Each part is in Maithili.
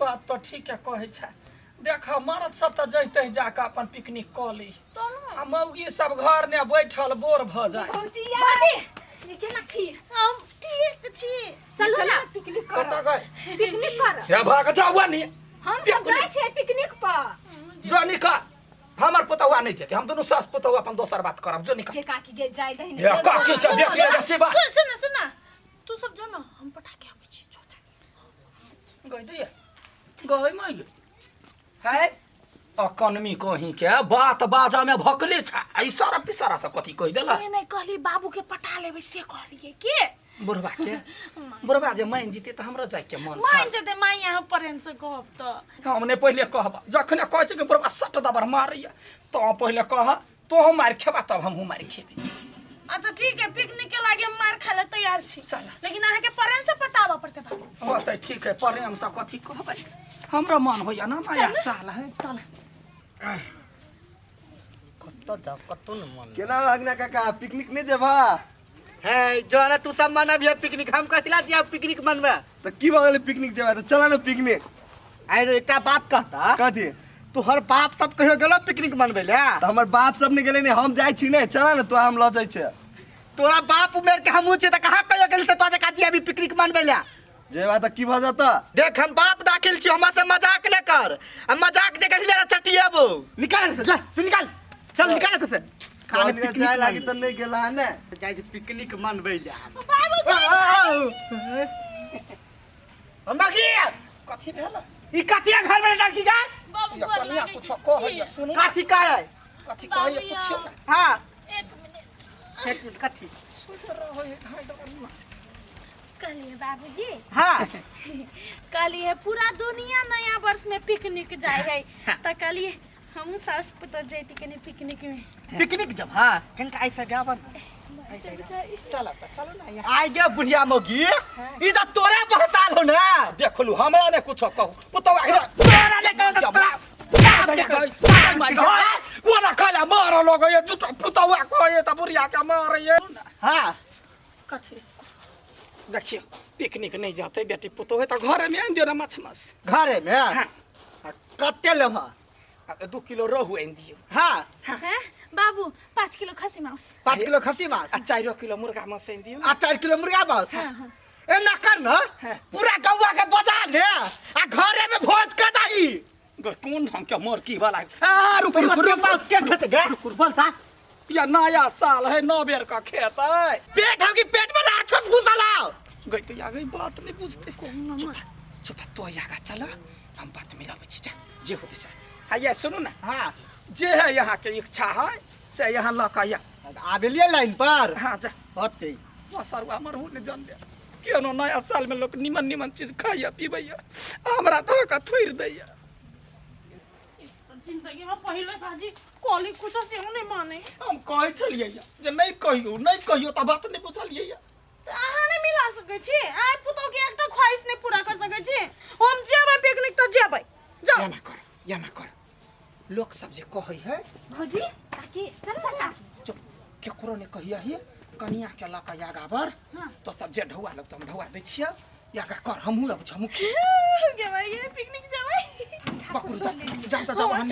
बात तऽ ठीके कहै छै। देख, मरद सब तऽ जैते जाकऽ अपन पिकनिक कऽ ली, आ मौगी सब घर ने बैठल बोर भऽ जाय। भौजी, भौजी, केना छी? हम ठीक छी। चलू ना पिकनिक कर। कतऽ गए? पिकनिक कर। हे भाग जाऊ नी। हम सब जाइ छियै पिकनिक पर। जो निकल, हमर पुतहुआ नहीं जेतै। हम दुनू सास पुतहु अपन दोसर बात करब। जो निकल। के काकी गे, जाय दही हे काकी के देख ले शिवा। सुन सुन सुन, तू सब जो ना, हम पटा के आबै छी। जो। गई दिया गई माई है अकनमी कहीं के बात बाजा में भकले छा। ई सारा पिसारा सब कथी कहि देला? से नहीं कहली, बाबू के पटा लेबै से कहलिए के। बुढ़बा के, बुढ़बा जे मान जीते तऽ हमरो जाय के मन छै। मान जेतै माई, यहाँ प्रेम से कहब तऽ। हम नहि पहिले कहब, जखने कहै छै कि बुढ़बा सट दबर मारैया, तो पहिले कह, तोहूँ मारि खेबा तब हमहूँ मारि खेबै। अच्छा ठीक है, पिकनिक के लागे हम मार खाए ला तैयार छी। चल। लेकिन अहाँ के प्रेम से पटाबऽ पड़तै बाबू। हो तऽ ठीक है, प्रेम से कथी कहबै, हमरा मन होइया ना नया साल है। चल। कतऽ जाउ, कतौ ने मन। केना लगना काका, पिकनिक नहीं जेबा? है जो ना तू सब मनबिहे पिकनिक, हम कथी ला जिया पिकनिक मनबे? तो की भऽ गेलै पिकनिक जेबा तऽ? चला ना पिकनिक। आइ रे, एकटा बात कहता। कथी? तोहर बाप सब कहियो गेलो पिकनिक मनबै ले? तऽ हमर बाप सब नहीं गेलै ने, हम जाइ छी ने। चला ने, तो हम लऽ जाइ छै। तोरा बाप उमेर के हमहूँ छियै तऽ कहाँ कहियो गेली से तोरा जकाँ जिया अभी पिकनिक मनबै ले? जेबा तऽ की भऽ जेतऽ? देख, हम बाप दाखिल छी, हमरा से मजाक नहि कर। आ मजाक जे कही ले चटिएबो। निकाल एतऽ से, जा तू निकाल, चल निकाल एतऽ से। खाली कहलियै पिकनिक जाय लागी मनबै। तऽ नहीं गेला ने। जाइ छी पिकनिक मनबै ले हम। बाबू। मगी। कथी भेल? ई कथी घर में डालती गा? बाबू, या गोर कनिया लागै कुछो छी। कहैया, सुनू ना। कथी कहै? कथी कहैया पुछियौ ना। हाँ। एक मिनट। एक मिनट, कथी? सुति रहै है, ढाई डबर माछ। कहलिए बाबूजी। हाँ। कहलिए पूरा दुनिया नया वर्ष में पिकनिक जाए है, तो कहलिए हमहूँ सास पुतोह जैती कनी पिकनिक में। पिकनिक जब हाँ कनिका ऐसा गावन। चल तऽ चलू ना यहाँ। आइ गे बुढ़िया मौगी, ई तऽ तोरे बहसाल हो ना। देखलू, हमरा ने कुछो कहू पुतहु आगे। तोरा ले कहो तऽ तोरा ओना खाला मारऽ लगैए जुटो पुतहुआ कहैए तऽ बुढ़िया के मारैए। हाँ। कथी? देखियौ, पिकनिक नहि जेतै बेटी पुतोह तऽ घरेमे आनि दियौ ने माछ मांस। घरे में? हाँ। आ कते लेबह? आ 2 किलो रोहु आनि दियौ। हाँ। हैं बाबू, 5 किलो खसी मांस। 5 किलो खसी मांस। आ 4 किलो मुर्गा मांस आनि दियौ। आ 4 किलो मुर्गा मांस। एना कर न, पूरा गौवा के बजा ले आ घरे में भोज कर दही। गे, कोन ढंग के मरकी वाला आ, रुक रुक रुक। मांस के खेत गे, बोलता? या नया साल है, 9 बेर का खेत है। पेट हो कि पेट में राक्षस घुसल आओ। गई तो या गई, बात नहीं बुझते। चुप चुप, तो आगा चल, हम बात मिलाबै छी। जा, जे होती से। हाँ, ये सुनू ना। हाँ। जे है यहाँ के इच्छा है से यहाँ लऽ कऽ या। आबेलिए लाइन पर। हाँ, जा। होते। सरुआ मरहू ने जान दे, केनो नया साल में लोग निमन निमन चीज खाइया पीबैया, हमरा धऽ कऽ थुरि दैया। जिंदगी में पहले भाजी कहली कुछ से नहीं माने। हम कहै छलियै जे नहि कहियौ, नहि कहियौ, तऽ बात नहि बुझलियै। तऽ अहाँ नहि मिला सकै छी? आइ पुतोह के एकटा ख्वाहिश नहि पूरा कर सकै छी? हम जेबै पिकनिक तऽ जेबै, जाउ। एना कर, एना कर, लोक सब जे कहै है। भौजी, काकी, चल चल काकी। चुप, केकरो नहि कहिया ही। कनिया के लऽ कऽ आगा बढ़। तो सब जे ढौआ लगतौ, हम ढौआ दै छियै। आगा कर, हमहूँ अब हमहूँ गे भाई गे, पिकनिक जेबै। पकड़ू, जा जा जा, जाओ। हम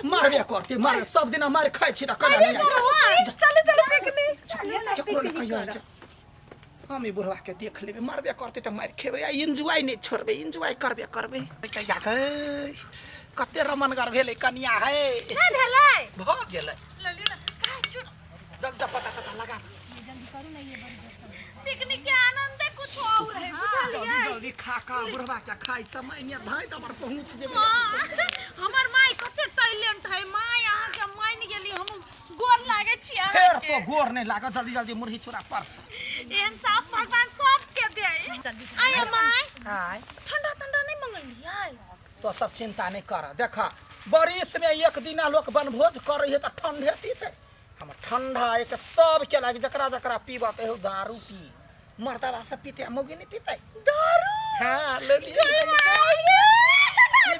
मारबे करते, मारबे। सब दिना मार खाइ छी तऽ केना नहि आइ? चलू चलू पिकनिक। केकरो नहि कहिया। हम ई बुढ़वा के देख लेबै, मारबे करते तऽ मारि खेबै आ एन्जॉय नहि छोड़बै, एन्जॉय करबे करबै। कहिया गै, कते रमनगर भेलै कनिया है। नहि भेलै। भऽ गेलै। लऽ लियौ ने का चुन। जल्दी से पता तता लगा। पिकनिक के आनंद कुछ और है, जल्दी बुझलियै? जल्दी खा खा, बुढ़वा के खाइ समय में धाइ दबर पहुँच जेबै। हाँ, हमर माय कते टैलेंट है माय। अहाँके मान गेली हम, गोर लागे छी फेर अहाँके। तो गोर नहीं लागत, जल्दी जल्दी मुरही चूड़ा परस। एहन साफ भगवान सबके दे। आय my. आय। ठंडा ठंडा नहीं मंगलियै? तो सब चिंता नहीं कर। देख, बरिस में एक दिना लोक बनभोज करे है तऽ ठंडे पीते। हम ठंडा एक सब के लागी, जकरा जकरा पीबऽ के हो दारू पी। मर्दावा सब पीते आ मौगी नहीं पीते? दारू। हाँ, ले लिए।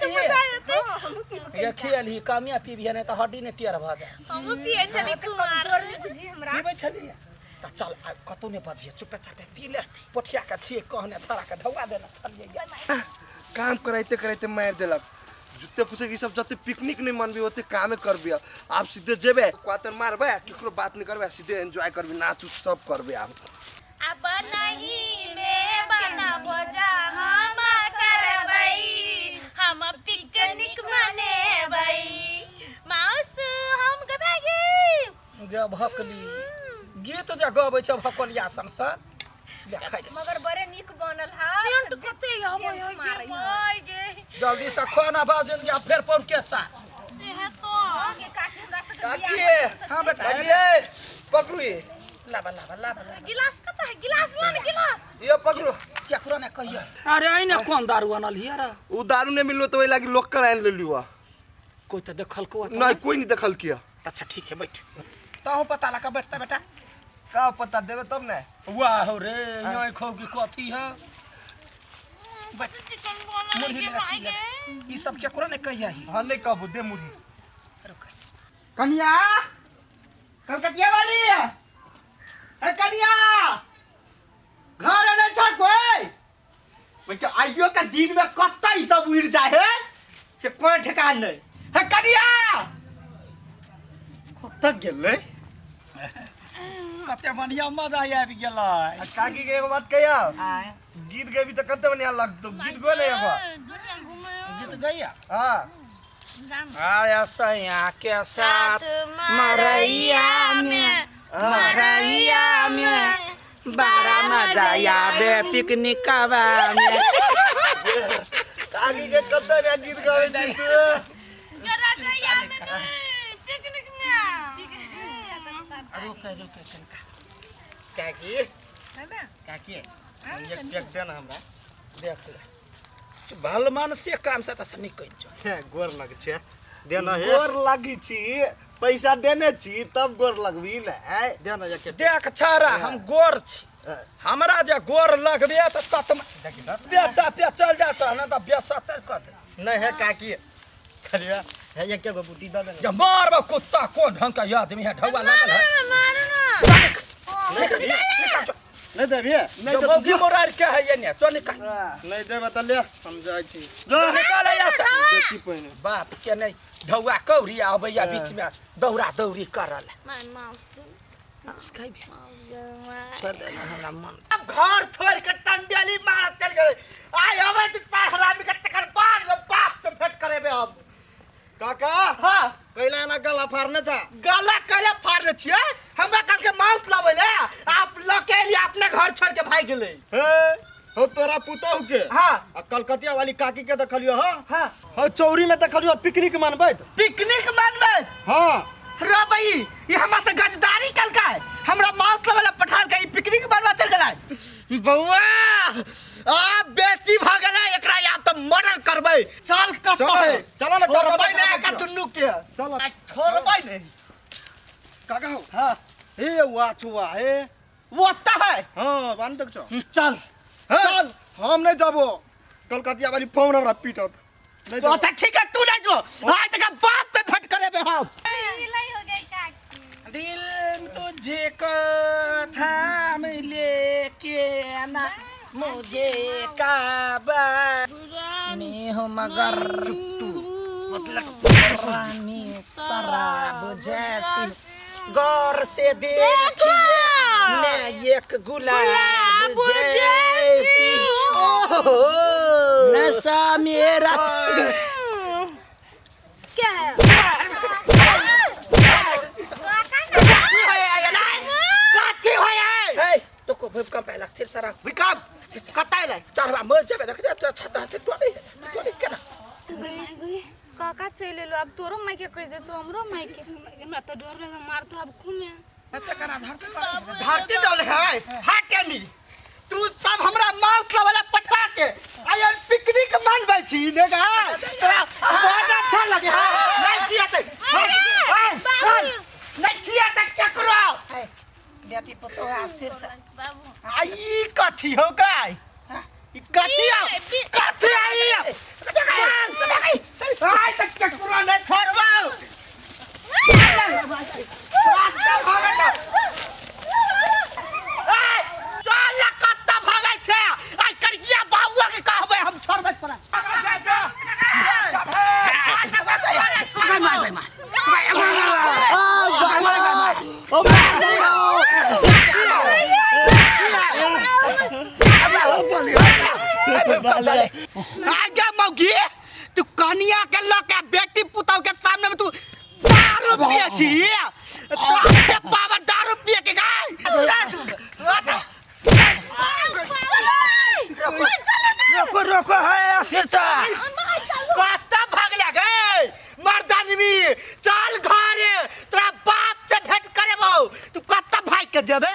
तो मजा एतै। ये खियलही कमिया पीबिहे, नहीं तऽ हड्डी नहीं टेढ़ भऽ जाए। हमहूँ पियै छली कुमार। कमजोर नहि बुझी हमरा। पीबै छलियै तऽ चल, आ कतहु नहि बजिहे, चुपे चापे पी ले। पोठिया के छियै, कहने छड़ा के ढौआ देने छलियै। काम कराइते कराइते मारि देलक। जूते पुसे ई सब जते पिकनिक नहीं मनबी ओते कामे करबी। आप सीधे जेबे क्वार्टर मारबे, केकरो बात नहीं करबे, सीधे एंजॉय करबी, नाच उच सब करबे। आप अब नहीं में बना भोजा हम करबै, हम पिकनिक मनेबै। माउस हम गभागे गे भकली गीत जे गबै छै भकलिया सन सन ले खाइ ले। मगर बड़े नीक बनल है। सेंट कते आबै है गे माय गे। जल्दी से खाना बाजन या फिर पौर के साथ। सेहे तो गे काकी हमरा सबके काकी बियाह हाँ बेटा। काकी पकड़ू ये, लाबा लाबा लाबा लाबा। गिलास कता है? गिलास ला ने गिलास। ये पकड़ू। केकरो ने कहिए। अरे आइने कोन दारू अनल हिय रे? उ दारू नहीं मिललो तो वही लागी लोकल आन लेलियो। कोई तो देखल को नहीं, कोई नहीं देखल किया। अच्छा ठीक है बैठ। ताहू पता लगा बैठता बेटा। का पता देबे तब ने। वाह हो रे यहाँ खौ की कथी है। बैठ। चिकन बनल मुरही गे ले माय ले। गे। ई सब केकरो ने कहिए ही। हां नहीं कहबो, दे मुरही। रुक। कनिया, कलकतिया वाली, अरे कनिया घर नहीं छ कोई? बेटा आइयो के दिन में कत्ता ई सब उड़ जाए है से कोई ठिकान नहीं है। कनिया कत्ता गेलै? कते बढ़िया मजा आबि गेलै। आ काकी के एगो बात कहिया, गीत गेबी त कते बढ़िया लगतो। गीत गो ने एगो। दुनिया घूमे गीत गैया। हां आया सैया के साथ मरैया में, मरैया में बड़ा मजा आवे पिकनिकवा में। काकी के कते बढ़िया गीत गावे छी तू। रजैया में नहीं, पिकनिक में। रुक रुक तनका। काकी काकी एक पेक दे ना हमरा। देख ले भल मन से काम से त निकल जो। हे गोर लग छे दे ना हे। गोर लगी छी, पैसा देने छी तब गोर लगबी ने। दे ना एक। देख छारा हम गोर छी, हमरा जे गोर लगबे त तत बेचा पे चल जाता ना त बेसतर कर दे। नहीं है काकी खलिया है एक गो बूटी दे देना। जे मारब कुत्ता कोन ढंग का आदमी है ढौआ लागल है। मारू ना। निकल निकल जो। नहीं देबी? नहीं जो तो मौगी मोरार के है ये ने तो निकल। नहीं देबे त ले हम जाइ छी। निकल यहाँ से। देखी पहिने बाप के नहीं ढौआ कौड़ी आबैया बीच में दौड़ा दौड़ी करल। माय माउस माउस खैबे छोड़ दे ना हमरा मन। अब घर छोड़ के टंडेली मार चल गए। आइ अबै त हरामी के तकर बाद में बाप से भेंट करेबे हम। काका हां कैला एना गला फाड़ने छा? गला कैला फाड़ने छियै? हमरा कल के मांस लाबै ले आप ल के एलियै, अपने घर छोड़ के भागि गेलै। हे हो तोरा पुतोहु के। हां आ कलकतिया वाली काकी के देखलियो। हां हां हो चौरी में देखलियो पिकनिक मनबैत। पिकनिक मनबैत? हां रे बई ई हमरा से गजदारी कलकै, हमरा मांस लाबै ले पठाल के ई पिकनिक मनबा चल गेलै। बौआ आ बेसी भ गेलै एकरा, या त मर्डर करबै। चल कत है चलो ना, छोड़बै काका, नै काका, एकर दुन्नू के। चलो। आ छोड़बै नै। काका हो। हां हे वा छुआ हे वो त है। हां बान तक छो। चल चल हम नहीं जाबो, कलकतिया वाली फोन हमरा पीटत। नहीं तो जाबो। अच्छा ठीक है तू नहीं जो, आज तक बाप पे फट करेबे हम। मिलाई हो गई काकी। दिल तुझे को थाम लेके ना मुझे काबा नहीं हो मगर रानी शराब जैसी गौर से देखिए मैं एक गुलाब जैसी नशा मेरा। क्या है? कथी होय है? ए तो को भूकंप पहला स्थिर सारा विक्रम कतऽ एलै? चारवा मर जेबे देख जा तोरा छाता से तोड़े तोड़े केना। काका चलि एलो, आब तोरो माय के कहि देतो हमरो माय के। हमरा तऽ डर लगे मारतो आब खूमे। अच्छा कना धरती धरती डोले है। हट एनी तू सब हमरा मांस वाला पठा के आइ पिकनिक मनबै छी ने गा, तोरा बहुत अच्छा लगे। हां नहीं छियै त नहीं छियै त केकरो बेटी पुतोह स्थिर से। बाबू आ ई कथी हो गाय? ई कथी हो? कथी आई? आइ त केकरो नहीं छोड़बौ। चल कत्ता भागै छै? आइ करिया बाबुआ के कहबै हम छोड़बै तोरा। ले आगे मौगी तू कनिया के लऽ के बेटी पुतहु के सामने में तू दारू पिए छी तो ते पावर दारू पिए के गाय रोको रोको है अस्थिर सा कत्ता भागले गे मर्दानवी चल घरे तोरा बाप से भेंट करेबौ तू कत्ता भाग के जेबे।